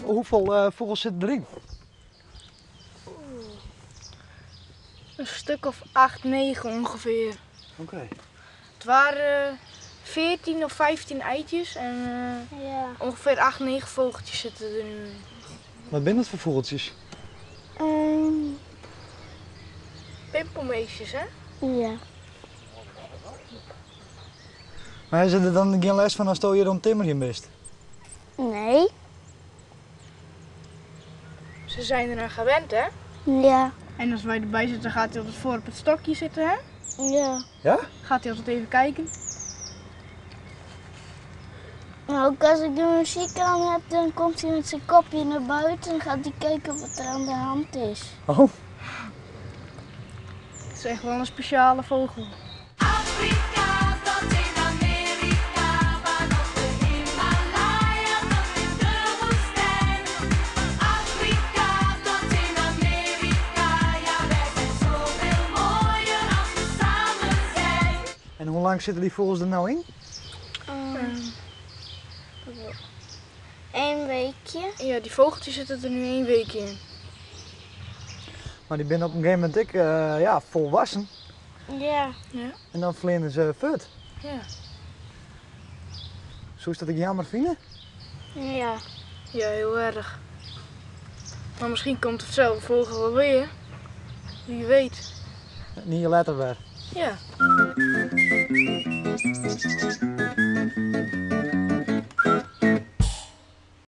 Hoefolle fûgels sitte deryn? In stuk of 8, 9 ongeveer. Oké. Het waren 14 of 15 eitjes en Ja. ongeveer 8, 9 vogeltjes zitten er nu in. Wat binne dat foar fûgeltsjes? Pimpelmeesjes, hè? Ja. Mar is der dan gjin lêst fan asto hjir oan it timmerjen bist? Nee. Ze zijn eraan gewend, hè? Ja. En als wij erbij zitten, gaat hij altijd voor op het stokje zitten, hè? Ja. Ja? Gaat hij altijd even kijken. Maar ook als ik de muziek aan heb, dan komt hij met zijn kopje naar buiten en gaat hij kijken wat er aan de hand is. Oh. Het is echt wel een speciale vogel. Afrika tot in Amerika, van op de Himalaya tot in de woestijn. Afrika tot in Amerika, ja wij zijn zoveel mooier als we samen zijn. En hoe lang zitten dy fûgels der no yn? Eén weekje. Ja, die vogeltjes zitten er nu 1 weekje in. Mar dy binne op in gegeven momint ek ja, folwoeksen. Ja. Ja. En dan fleane se fuort. Ja. Soest dat ek jammer fine? Ja. Ja, heel erg. Maar misschien komt hetzelfde vogel wel weer. Wie weet. In jier letter wer. Ja.